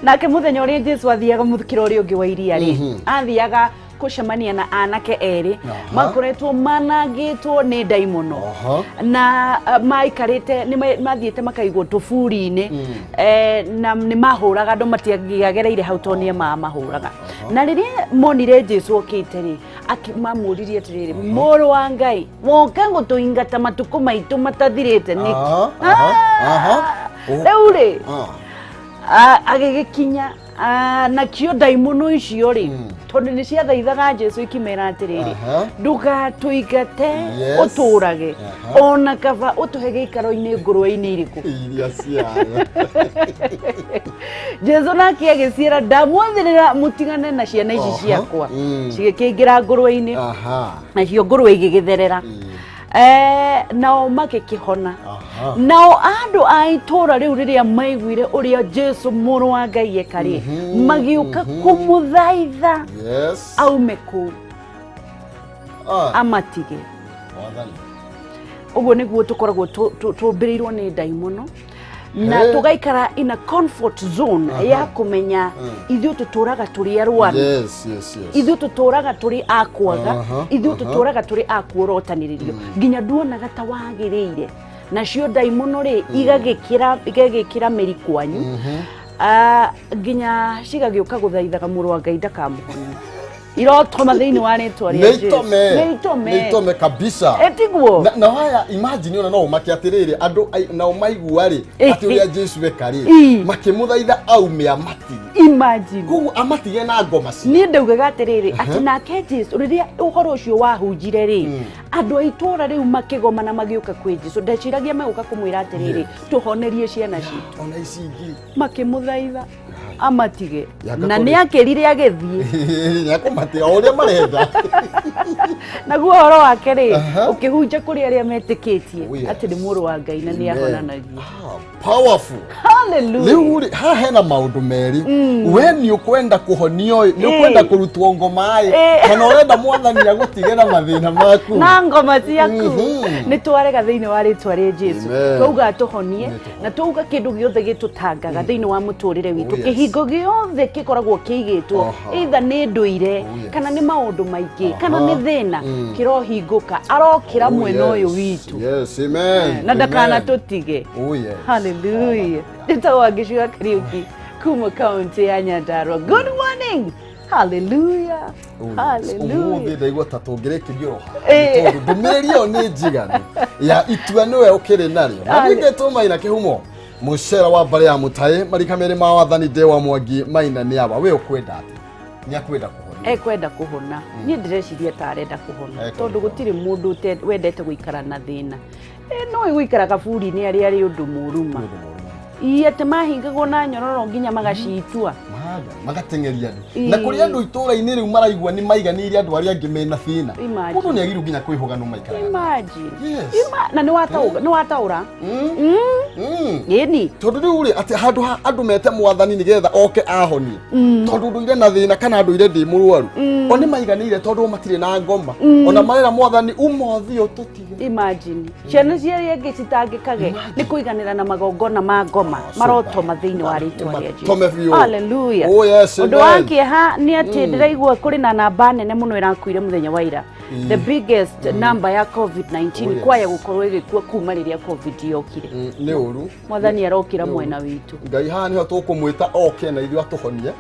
Nake mũthenya ũrĩa Jesu athiaga mũthikĩra ũrĩa ũngĩ wa iria rĩ, athiaga kũcemania na anake erĩ makoretwo manangĩtwo nĩ ndaimono. Na maikarĩte nĩ mathiĩte makaigwo tũburi-inĩ, na nĩ mahũraga andũ, matiagereire hau tondũ nĩ mamahũraga. Na rĩrĩa monire Jesu okĩte rĩ, mamũririe atĩrĩrĩ, "Mũrũ wa Ngai, woka gũtũingata matukũ maitũ matathirĩte nĩkĩ?" Aha, aha, aha. Oh. Rĩu rĩ, agĩgĩkinya, nakio ndaimono icio rĩ, tondũ nĩ ciathaithaga Jesu ikimera atĩrĩrĩ, "Ndũgatũingate, ũtũũrage, ona kaba ũtũhe gĩikaro-inĩ ngũrwe-inĩ irĩkũ?" Iria ciayo. Jesu nake agĩciĩra, "Ndamwathĩrĩra mũtigane na ciana ici ciakwa." Cigĩkĩingĩra ngũrwe-inĩ, nacio ngũrwe igĩgĩtherera. Nao magĩkĩhona. Nao andũ a itũũra rĩu rĩrĩa maiguire ũrĩa Jesu mũrũ wa Ngai eka rĩ, magĩũka kũmũthaitha aume kũu, amatige. Mwathani. Ũguo nĩguo tũkoragwo tũmbĩrĩirwo nĩ ndaimono na tũgaikara in a comfort zone ya kũmenya ithuĩ tũtũraga tũrĩ arwaru, ithuĩ tũtũraga tũrĩ a kwaga, ithuĩ tũtũraga tũrĩ a kuorotanĩrĩrio, nginya nduonaga ta wagĩrĩire. Nacio ndaimono rĩ, igagĩkĩra mĩri kwanyu, nginya cigagĩũka gũthaithaga mũrũ wa Ngai ndakamũhonie. Irotoma thĩinĩ wa rĩtwa rĩa Nĩ Jesu. itome. Nĩ itome. Nĩ itome kabisa. Etiguo. Na waya imagine ona no ũmake atĩrĩrĩ, andũ nao maigua rĩ atĩ ũrĩa Jesu eka rĩ, makĩmũthaitha aume amatige. Imagine. Koguo amatige na ngoma cia Niĩ ndaugaga atĩrĩrĩ, atĩ nake Jesu rĩrĩa ũhoro ũcio wahunjire rĩ, andũ a itũũra rĩu makĩgoma na magĩũka kwĩ Jesu. Ndeciragia megũka kũmwĩra atĩrĩrĩ, "Tũhonerie ciana citũ." Ona ici ingĩ. Makĩmũthaitha amatige. Yanga Na kũrĩ- nĩ akĩrire agĩthiĩ. Nĩakũmatia o ũrĩa marenda. Naguo ũhoro wake rĩ, ũkĩhunja kũrĩ arĩa metĩkĩtie atĩ nĩ mũrũ wa Ngai na nĩ Amen. ahonanagia. Ah, powerful. Hallelujah. Rĩu rĩ, haha hena maũndũ merĩ. We nĩ ũkwenda kũhonio ĩ, nĩ ũkwenda kũrutwo ngoma ĩ, kana ũrenda Mwathani agũtige na mathĩna maku na ngoma ciaku? Nĩ twarega thĩinĩ wa rĩtwa rĩa Jesu. Amen. Twauga tũhonie, Nĩ na twauga kĩndũ gĩothe gĩtũtangaga thĩinĩ wa mũtũrĩre witũ, kĩhingo gĩothe gĩkoragwo kĩigĩtwo, either nĩ ndũire, kana nĩ maũndũ maingĩ, kana nĩ thĩna, kĩrohingũka, arokĩra mwena ũyũ witũ. Yes, amen. Na ndakana tũtige. Oh yes. Hallelujah. Njĩtagwo Wangĩciwa Kariũki kuma kaunti ya Nyandarua. Good morning. Hallelujah. Oh, yes. Hallelujah. Ũmũthĩ ndaigua ta tũngĩrĩkĩria oro haha, tondũ ndũmĩrĩri ĩyo nĩ njiganu ya itua nĩwe ũkĩrĩ narĩo. Na niĩ ngetwo Maina Kĩhumo mũcera wa mbarĩ ya mũtaĩ marika merĩ ma wathani ndĩ wa Mwangi. Maina nĩ awa we ũkwenda atĩ nĩ akwenda kũhonio? Ekwenda kũhona. Niĩ ndĩreciria ta arenda kũhona, Ekwenda tondũ kũhona. gũtirĩ mũndũ wendete gũikara na thĩna. No gũikara kaburi-inĩ arĩ arĩ ũndũ mũru ma. Nĩ ũndũ mũru mũno. Ii atĩ mahingagwo na nyororo nginya magacitua. Maga, magateng'eria andũ. Ii. Na kũrĩ andũ itũũra-inĩ rĩu maraigua nĩ maiganĩire andũ arĩa angĩ mena thĩna. Imagine. Mũndũ nĩ agĩrĩirwo nginya kwĩhũga no maikaraga. Imagine. Yes. Na nĩ wataũra. Ĩni. Tondũ rĩu rĩ, atĩ handũ ha andũ mete Mwathani nĩgetha oke ahonie, tondũ ndũire na thĩna kana ndũire ndĩ mũrwaru, o nĩ maiganĩire tondũ matirĩ na ngoma, ona marera Mwathani uma ũthiĩ ũtũtige. Imagine. Ciana cia arĩa angĩ citangĩkage nĩ kũiganĩra na magongona ma ngoma. So Marotoma bad. thĩinĩ wa rĩtwa rĩa Jesu. Matome biũ. Hallelujah. Oh yes, Ũndũ wa amen. kĩeha nĩ atĩ ndĩraigua kũrĩ na namba nene mũno ĩrakuire mũthenya wa ira, the biggest number ya COVID-19 kwaya gũkorwo ĩgĩkua kuma rĩrĩa COVID yokire. Nĩ ũru. Mwathani arokĩra mwena witũ. Ngai haha nĩho tũkũmwĩta oke na ithuĩ atũhonie,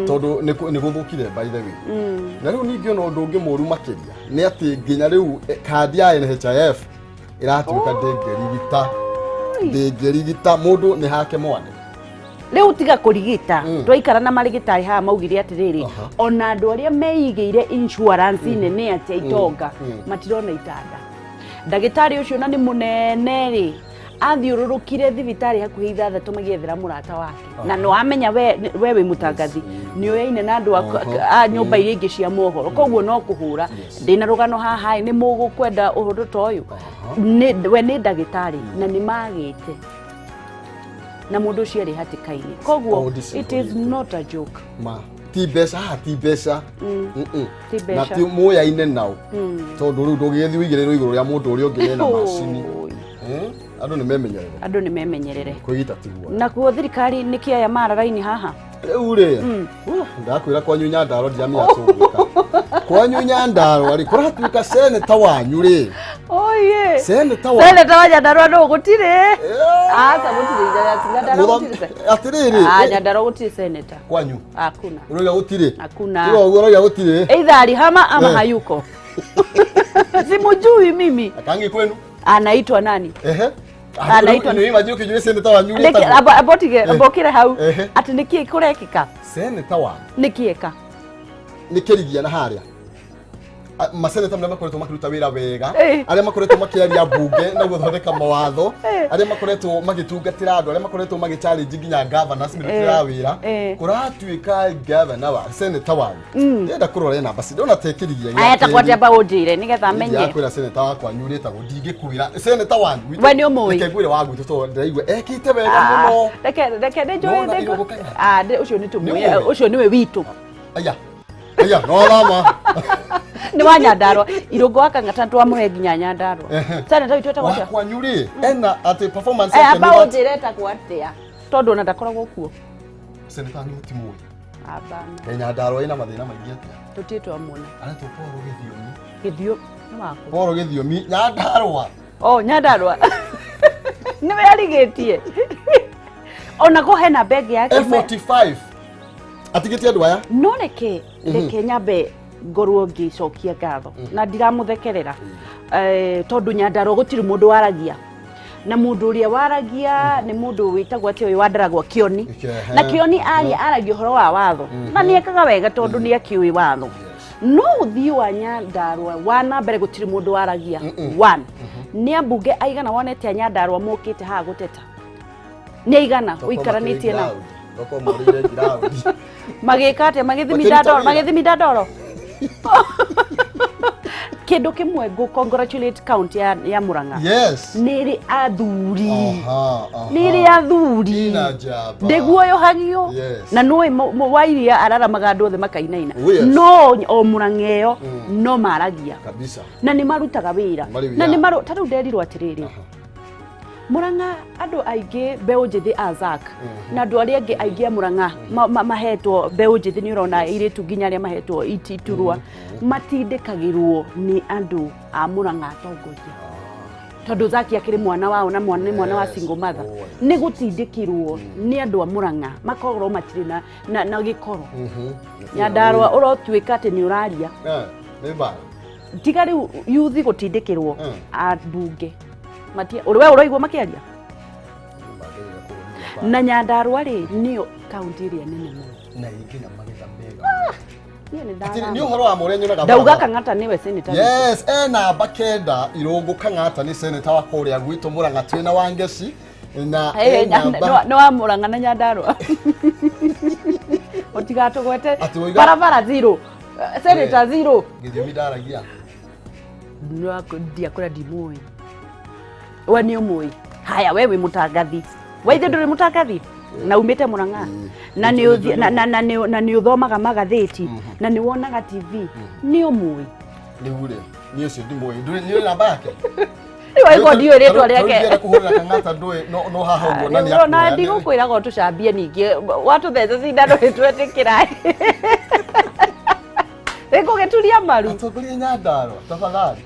tondũ nĩ gũthũkire by the way. Na rĩu ningĩ ona ũndũ ũngĩ mũru makĩria nĩ atĩ nginya rĩu kandi ya NHIF ĩratuĩka ndĩngĩrigita, ndĩngĩrigita mũndũ nĩ hake mwane. Rĩu tiga kũrigita, twaikara na marĩgĩtarĩ haha maugire atĩrĩrĩ, ona andũ arĩa meigĩire insurance nene atĩa itonga matirona itanda. Ndagĩtarĩ ũcio na nĩ mũnene rĩ, athiũrũrũkire thibitarĩ hakuhĩ ithathatũ magĩethera mũrata wake, na no amenya we wĩ mũtangathi nĩ ũyaine na andũ a nyũmba iria ingĩ cia mohoro, koguo no kũhũra ndĩna rũgano haha ĩ, nĩ mũgũkwenda ũndũ ta ũyũ. We nĩ ndagĩtarĩ na nĩ magĩte na mũndũ ũcio arĩ hatĩka-inĩ, koguo Oh, this is it is not a joke. Ma ti mbeca haha, ti mbeca. Ti Na mbeca. ti mũyaine nao, tondũ rĩu ndũgĩgĩthiĩ ũigĩrĩrwo igũrũ rĩa mũndũ ũrĩa ũngĩ wĩna macini. Oi. Andũ nĩ memenyerere. Andũ nĩ memenyerere. Kwĩgita tiguo. Nakuo thirikari nĩ kĩaya mara raini haha. Rĩu rĩ, ndakwĩra kwanyu Nyandarua ndiramenya tũgwĩka. Kwanyu Nyandarua rĩ, kũratuĩka seneta wanyu rĩ. Oye. Seneta wa Seneta wa Nyandarua nũ gũtirĩ? Aca gũtirĩ Nyandarua gũtirĩ. Atĩrĩrĩ. Ah, Nyandarua gũtirĩ seneta. Kwanyu. Hakuna. Ũrauga gũtirĩ. Hakuna. Tiga ũguo ũrauga gũtirĩ. Either alihama ama Eh. hayuko. Simujui mimi. Akangi kwenu. Anaitwa nani? Ehe. Anaitwa- Nĩ imagine ũkĩnjũria seneta wanyu Nĩkĩ wĩtagwo. amba tige ambokire hau. Ehe. Atĩ nĩkĩ kũrekĩka? Seneta wanyu Nĩkĩ eka? nĩ kĩrigia na harĩa. Maseneta marĩa makoretwo makĩruta wĩra wega, arĩa makoretwo makĩaria mbunge na gũthondeka mawatho, arĩa makoretwo magĩtungatĩra andũ, arĩa makoretwo magĩ challenge nginya governors mĩrutĩre ya wĩra, kũratuĩka governor wa seneta wanyu ndĩrenda kũrora namba ci ndĩrona ta ĩkĩrigia Aya takwa ati amba ũnjĩre nĩgetha menye. Ndiakwĩra seneta wa kwanyu rĩtagwo, ndingĩkwĩra seneta wanyu. We nĩ ũmũĩ? Reke ngwĩre wa gwitũ tondũ ndĩraigua ekĩte wega mũno. Reke reke nĩ njũĩ Nĩwona nĩ Irũngũ Kang'ata? Ah, ũcio nĩ tũmũĩ. Nĩũmũĩ? Ũcio nĩwe witũ. Aya aya, no thama. Nĩ wa Nyandarua. Irũngũ wa Kang'ata twamũhe nginya Nyandarua. Seneta witũ etagwo Wa atĩa? kwanyu rĩ, ena atĩ performance Eh, yake amba nĩ ũnjĩre etagwo atĩa? Tondũ ona ndakoragwo kuo. Seneta wanyu mũtimũĩ? Hapana. Kaĩ Nyandarua ĩna mathĩna maingĩ atĩa? Tũtirĩ twamuona. Aretwo Paul Gĩthiomi. Gĩthio nĩ waku. Paul Gĩthiomi Nyandarua. Oh, Nyandarua. Nĩwe arigĩtie. Ona ko hena begi yake. F45 atigĩtie andũ aya. No reke reke nyambe ngorwo ngĩcokia ngatho na ndiramũthekerera, tondũ Nyandarua gũtirĩ mũndũ waragia, na mũndũ ũrĩa waragia nĩ mũndũ wĩtagwo atĩ ũyũ wandaragwo Kĩoni. Ike, Na Kĩoni aria aragia ũhoro wa watho na nĩ ekaga wega tondũ nĩ akĩũĩ watho, no ũthiĩ wa Nyandarua wa na mbere gũtirĩ mũndũ waragia. One, nĩ ambunge aigana wonete a Nyandarua mokĩte haha gũteta? Nĩ aigana ũikaranĩtie nao? Toko morĩire ground. Magĩka atĩa? Magĩthiminda Makĩruta ndoro? wĩra. Magĩthiminda ndoro. Kĩndũ kĩmwe ngũ congratulate county ya Murang'a nĩ ĩrĩ athuri. Aha, aha. Nĩ ĩrĩ athuri. Ina njamba. Ndĩguoyohagio. Yes. Na nũĩ wairia araramaga andũ othe makainaina. Oh, yes. No o Murang'a ĩyo no maragia Kabisa. na nĩ marutaga wĩra. Marĩ Na wĩra. nĩ maru ta rĩu nderirwo atĩrĩrĩ, Murang'a andũ aingĩ mbeũ njĩthĩ a Zack na andũ arĩa angĩ aingĩ a Murang'a mahetwo mbeũ njĩthĩ, nĩ ũrona airĩtu nginya arĩa mahetwo iturwa matindĩkagĩrwo nĩ andũ a Murang'a atongoria, tondũ Zack akĩrĩ mwana wao na mwana nĩ mwana wa single mother. Oh, yes. Nĩ gũtindĩkĩrwo nĩ andũ a Murang'a makorwo matirĩ na gĩkoro. Nyandarua ũrotuĩka atĩ nĩ ũraria. Nĩ mbara. Tiga rĩu yuthi gũtindĩkĩrwo, ambunge matia we ũraigua makĩaria. Mangĩgeria kũhũthia mbara. Na Nyandarua rĩ, nĩyo kaunti ĩrĩa nene mũno. Na ĩngĩ na magetha mega. Niĩ nĩ Atĩrĩ, nĩ ndarama. ũhoro wa mũrĩa nyonaga Ndauga barabara. Kang'ata nĩwe senator. Yes, e namba 9 Irũngũ Kang'ata nĩ seneta wa kũrĩa gwitũ Murang'a twĩna Wangeci na Eh, e namba nĩ wa Murang'a na Nyandarua ũtigatũgwete. Atĩ woiga- Barabara zero. Senator zero. Gĩthiomi ndaragia. Ndiakũra ndimũĩ, we nĩ ũmũĩ. Haya, we wĩ mũtangathi, we ithe ndũrĩ mũtangathi na umĩte Murang'a na nĩ na nĩ ũthomaga magathĩti na nĩ wonaga TV, nĩ ũmũĩ. Rĩu rĩ, niĩ ũcio ndimũĩ. Ndũrĩ nĩ namba yake. Rĩu aigua ndiũĩ rĩtwa rĩake. Kũhũrĩra Kang'ata ndũĩ no haha ũguo na nĩ Rĩu ona akuoya. ndigũkwĩraga ũtũcambie, ningĩ watũtheca cindano ĩtwetĩkĩra rĩkũgĩturia maru. Atongoria Nyandarua, tafadhali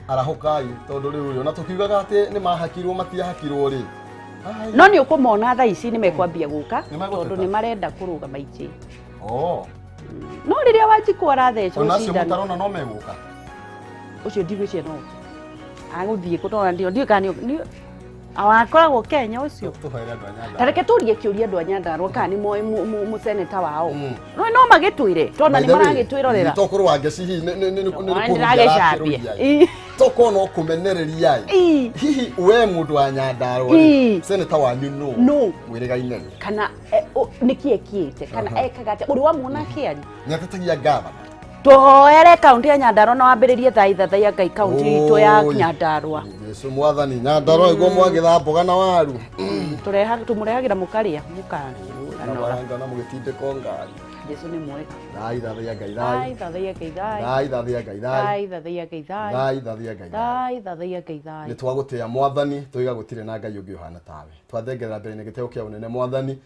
arahũkai, tondũ rĩu rĩ, ona tũkiugaga atĩ nĩ mahakirwo, matiahakirwo rĩ. Ai. No nĩ ũkũmona thaa ici nĩ mekwambia gũka. Nĩ megũteta? Tondũ nĩ marenda kũrũgama itĩ. Oh. No rĩrĩa Wanjikũ arathecwo Ona acio cindano mũtarona no megũka. Ũcio ndigwĩciria no agũthiĩ kũtona, ndio ndiũĩ kana akoragwo Kenya ũcio. Tũhoere andũ a Nyandarua. Ta reke tũrie kĩũria andũ a Nyandarua kana nĩ moĩ mũseneta wao. No magĩtwĩre tondũ nĩ maragĩtwĩrorera. Tokorwo Wangeci hihi nĩ Ndĩragĩcambia. kũrũgia, tokorwo no kũmenereria. Hihi we mũndũ wa Nyandarua rĩ, seneta wanyu nũ? Nũ? Mwĩrĩgaine. Kana nĩkĩ ekĩte kana ekaga atĩa ũrĩ wamuona akĩaria? Nĩ atetagia gavana? Tũhoere kaunti ya Nyandarua na wambĩrĩrie thaa ithathaiya Ngai kaunti itũ ya Oi. Nyandarua. Jesu mwathani, Nyandarua iguo mwagĩtha mboga na waru. Tũmũrehagĩra mũkarĩa Na mũkanora. maranga na mũgĩtindĩko ngari. Jesu nĩ mwega. Thai thathaiya Ngai thai thai. Thathaiya Ngai thai. Thai thathaiya Ngai thai. Thai thathaiya Ngai thai. Thai thathaiya Ngai thai. Thai thathaiya Ngai thai. Nĩ twagũtĩĩa mwathani, tũiga gũtirĩ na Ngai ũngĩ ũhana tawe. Twathengerera mbere na gĩteo kĩa ũnene mwathani.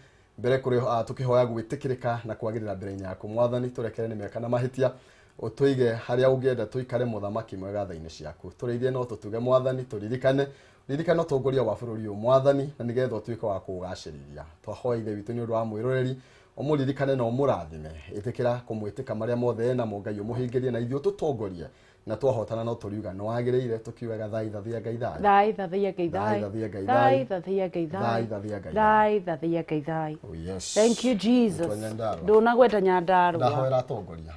Mbere kuri tukihoya gwitikirika na kwagirira mbere yaku mwathani turekere ni meka na mahitia utuige haria ungienda tuikare muthamaki mwega thaini ciaku tureithie no tutuge mwathani turirikane ririkana utongoria wa bururi uyu mwathani na nigetha utuike wa kuugacĩrithia twahoya ithe witũ nĩ ũndũ wa mwĩroreri ũmũririkane na ũmũrathime ĩtĩkĩra kũmwĩtĩka marĩa mothe enamo Ngai ũmũhingĩrie na ithuĩ ũtũtongorie na twahotana no tũriuga nĩ wagĩrĩire tũkiugaga thai thathia Ngai thai thai thathia Ngai thai thathia Ngai thai thathia Ngai thai thathia Ngai thai thathia Ngai thai. Oh yes, thank you Jesus. Ndũnagweta Nyandarua ndahoera atongoria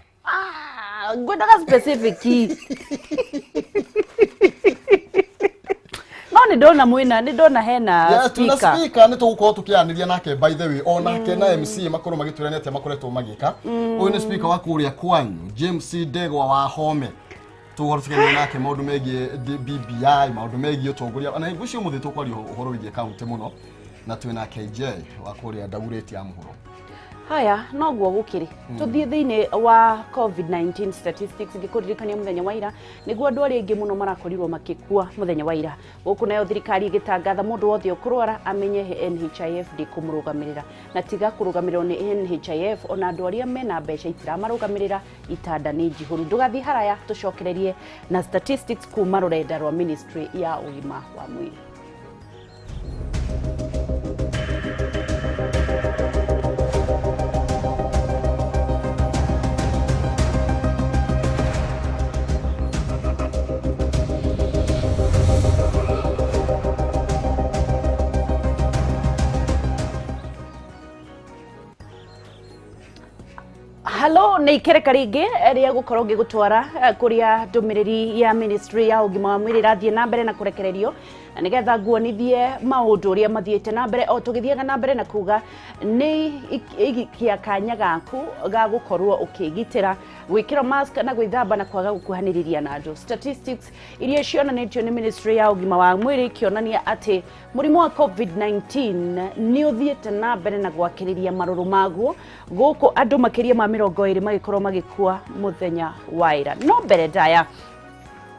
ngwendaga specific no nĩ ndona mwĩna nĩ ndona hena speaker. Speaker nĩ tũgũkorwo tũkĩaranĩria nake by the way onake na MC makorwo magĩtwĩra nĩ atĩa makoretwo magĩka. Ũyũ nĩ speaker wa kũrĩa kwanyu James Ndegwa wa Home tũgũkorwo tũkĩaranĩria nake maũndũ megiĩ BBI maũndũ megiĩ ũtongoria na ngwĩciria ũmũthĩ tũkwaria ũhoro wĩgiĩ kaunti mũno na twĩna KJ wa kũrĩa Dagoretti ya mũhuro. Haya noguo gukiri tuthie thiini wa COVID-19 statistics ngikuririkania muthenya wa ira niguo andu aria aingi muno marakorirwo makikua muthenya wa ira guku nayo thirikari igitangatha mundu wothe ukurwara amenye NHIF ndikumurugamirira na tiga kurugamiriro ni NHIF ona andu aria mena mbeca itiramarugamirira itanda ni njihuru ndugathie haraya tucokererie na statistics kuma rurenda rwa ministry ya ugima wa mwiri. Hello, nä ikereka rĩngĩ rĩa gũkorwo ngĩgũtwara kũrĩa ndũmĩrĩri ya ministry ya ũgima wa mwĩrĩ ĩrathiĩ na mbere na kũrekererio na nĩgetha nguonithie maũndũ ũrĩa mathiĩte na mbere o tũgĩthiaga na mbere na kuga nĩ ikia kanya gaku ga gũkorwo ũkĩgitĩra gwĩkĩra mask na gwĩthamba na kwaga gũkuhanĩrĩria na andũ. Statistics iria cionanĩtio nĩ ministry ya ũgima wa mwĩrĩ ikĩonania atĩ mũrimũ wa COVID-19 nĩ ũthiĩte na mbere na gwakĩrĩria marũrũ maguo gũkũ andũ makĩria ma 20 magĩkorwo magĩkua mũthenya wa ira. No mbere ndaya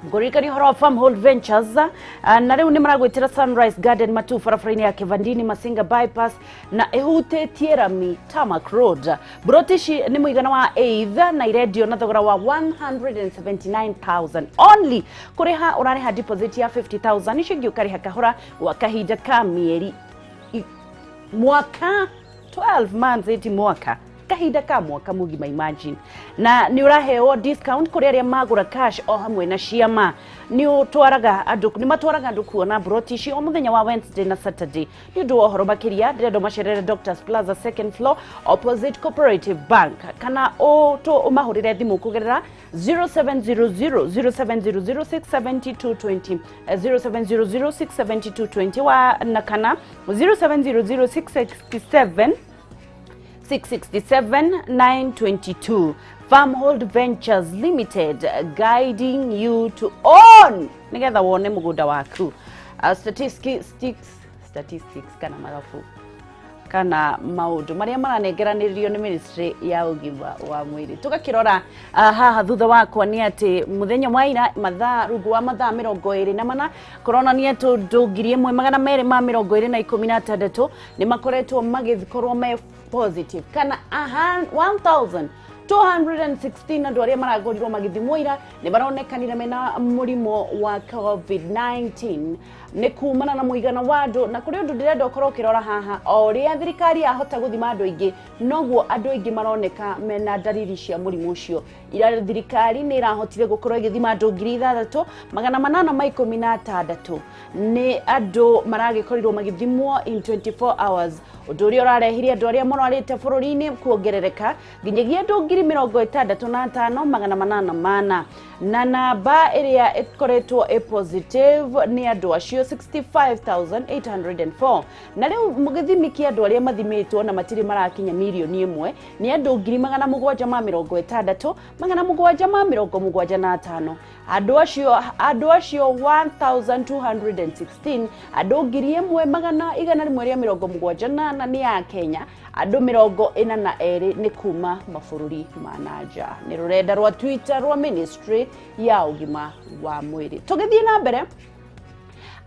ngũririkania ũhoro wa Farmhold Ventures na rĩu nĩ maragwĩtĩra Sunrise Garden Matu barabara-inĩ ya Kivandini Masinga Bypass na ĩhutĩtie rami Tarmac Road. Broti ici nĩ mũigana wa eighth na irendio na thogora wa 179,000 only. Kũrĩha ũrarĩha deposit ya 50,000 icio ingĩ ũkarĩha kahora gwa kahinda ka mĩeri mwaka 12 months ĩti mwaka kahinda ka mwaka mugima imagine na ni uraheo discount kuri aria magura cash o hamwe na ciama ni utwaraga andu ni matwaraga andu kuona broti ici o muthenya wa Wednesday na Saturday ni undu wa uhoro makiria ndirenda macerere Doctors Plaza second floor opposite Cooperative Bank kana umahurire thimu kugerera 0700 0700 67220 0700 67220 wa na kana 0700 667 667 922. Farmhold Ventures Limited, guiding you to own nigetha wone mugunda waku. Statistics kana magafu kana maundu maria maranengeranirio ni ministry ya ugima wa mwiri tugakirora haha thutha wakwa ni ati muthenya wa ira mathaa rungu wa mathaa 24 koronania tundu 1216 ni makoretwo magikorwo me positive kana 1216 andu aria maragorirwo magithimwo ira ni maronekanire mena murimo wa COVID-19 ni kumana na muigana wa andu na kuri undu ndirenda ukorwo ukirora haha o uria thirikari yahota guthima andu aingi noguo andu aingi maroneka mena ndariri cia murimu ucio. Ira thirikari ni irahotire gukorwo igithima andu 6816 ni andu maragikorirwo magithimwo in 24 hours undu uria urarehire andu aria marwarite bururi-ini kuongerereka nginyagia andu 65,804 na namba iria ikoretwo e positive ni andu acio 65,804 na riu githimi kia andu aria mathimitwo na matiri marakinya mirioni 1 ni andu 760 775 andu acio 1216 andu 1178 ni a Kenya andu 42 ni kuma mabururi ma nanja. Ni rurenda rwa Twitter rwa ministry ya ugima wa mwiri. Tugithie na mbere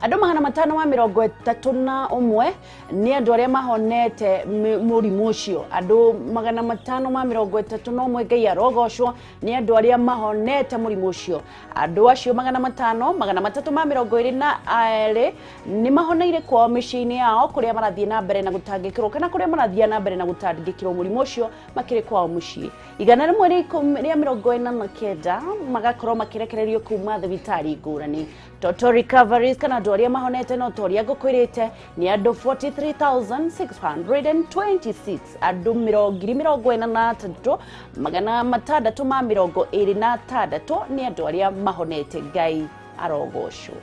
Andũ 531 nĩ andũ arĩa mahonete mũrimũ ũcio. Andũ 531, Ngai arogocwo, nĩ andũ arĩa mahonete mũrimũ ũcio. Andũ acio 500,322 nĩ mahoneire kwao mĩciĩ-inĩ yao kũrĩa marathiĩ na mbere na gũtangĩkĩrwo kana kũrĩa marathiĩ na mbere na gũtangĩkĩrwo mũrimũ ũcio makĩrĩ kwao mũciĩ. 149 magakorwo makĩrekererio kuma thibitarĩ ngũrani. Total recoveries kana andũ arĩa mahonete no ta ũrĩa ngũkwĩrĩte nĩ andũ 43,626, andũ 43,626 nĩ andũ arĩa mahonete. Ngai arogocwo.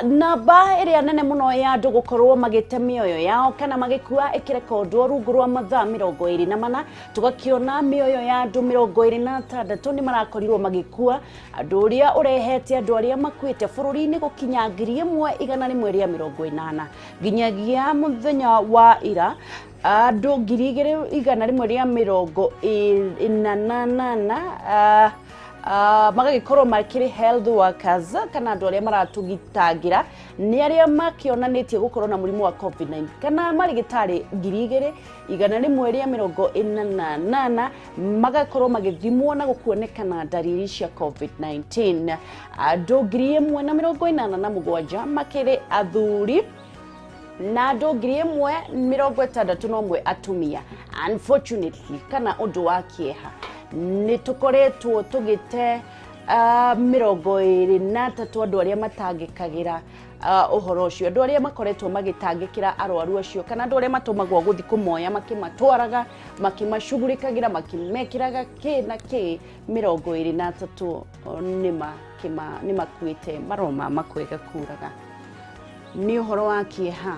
Namba ĩrĩa nene mũno ya andũ gũkorwo magĩte mĩoyo yao kana magĩkua ĩkĩrekondwo rungu rwa mathaa 24, tũgakĩona mĩoyo ya andũ 26 nĩ marakorirwo magĩkua, andũ ũrĩa ũrehete andũ arĩa makuĩte bũrũri-inĩ gũkinya 1,180 nginyagia mũthenya wa ira. Andũ 2,148 magagĩkorwo makĩrĩ health workers kana andũ arĩa maratũgitangĩra nĩ arĩa makĩonanĩtie gũkorwo na mũrimũ wa COVID-19 kana marĩgĩtarĩ 2,148 magakorwo magĩthimwo na gũkuonekana ndariri cia COVID-19. Andũ 1,087 makĩrĩ athuri na andũ 1,061 atumia. Unfortunately kana ũndũ wa kĩeha nĩ tũkoretwo tũgĩte 23 andũ arĩa matangĩkagĩra ũhoro ũcio, andũ arĩa makoretwo magĩtangĩkĩra arwaru acio kana andũ arĩa matũmagwo gũthiĩ kũmoya makĩmatwaraga makĩmacugurĩkagĩra makĩmekĩraga kĩ na kĩ, 23 nĩ makuĩte maroma makwega kuraga. Nĩ ũhoro wa kĩeha.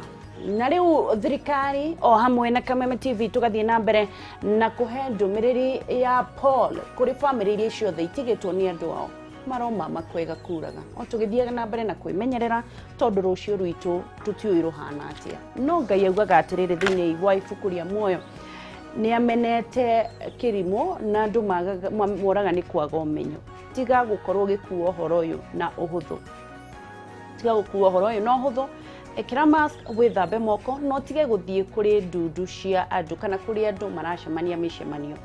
Na rĩu thirikari o hamwe na Kameme TV tũgathiĩ na mbere na kũhe ndũmĩrĩri ya Paul kũrĩ bamĩrĩ iria ciothe itigĩtwo nĩ andũ ao maroma makwega kuraga, o tũgĩthiaga na mbere na kwĩmenyerera tondũ rũciũ rwitũ tũtiũĩ rũhana atĩa. No Ngai augaga atĩrĩrĩ thĩinĩ wa ibuku rĩa muoyo nĩ amenete kĩrimũ na andũ moraga nĩ kwaga ũmenyo. Tiga gũkorwo ũgĩkua ũhoro ũyũ na ũhũthũ, tiga gũkua ũhoro ũyũ na ũhũthũ. Ĩkĩra mask, wĩthambe moko, no tige gũthiĩ kũrĩ ndundu cia andũ kana kũrĩ andũ maracemania mĩcemanio.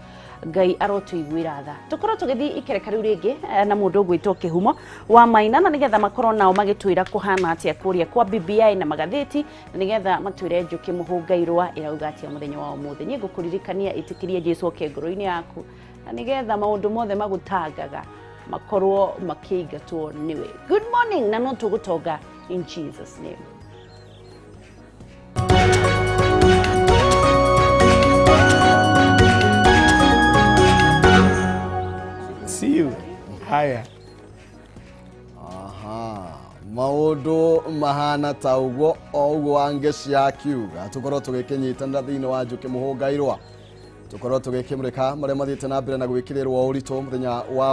Ngai arotũiguĩra tha. Tũkorwo tũgĩthiĩ ikereka rĩu rĩngĩ na mũndũ ũgwĩtwo Kĩhumo wa Maina na nĩgetha makorwo nao magĩtwĩra kũhana atĩa kũrĩa kwa BBI na magathĩti, na nĩgetha matwĩre Njũkĩ Mũhũngairwa ĩrauga atĩa mũthenya wa ũmũthĩ. Niĩ ngũkũririkania ĩtĩkĩrie Jesũ oke ngoro-inĩ yaku na nĩgetha maũndũ mothe magũtangaga makorwo makĩingatwo nĩwe. Good morning na no tũgũtonga in Jesus name. See you. Haya. Aha. Maũndũ mahana ta ũguo o ũguo Wangeci akiuga tũkorwo tũgĩkĩnyitanĩra thĩinĩ wa Njũkĩ Mũhũngairwa, tũkorwo tũgĩkĩmũrĩka marĩa mathiĩte na mbere na gwĩkĩrĩrwo ũritũ mũthenya wa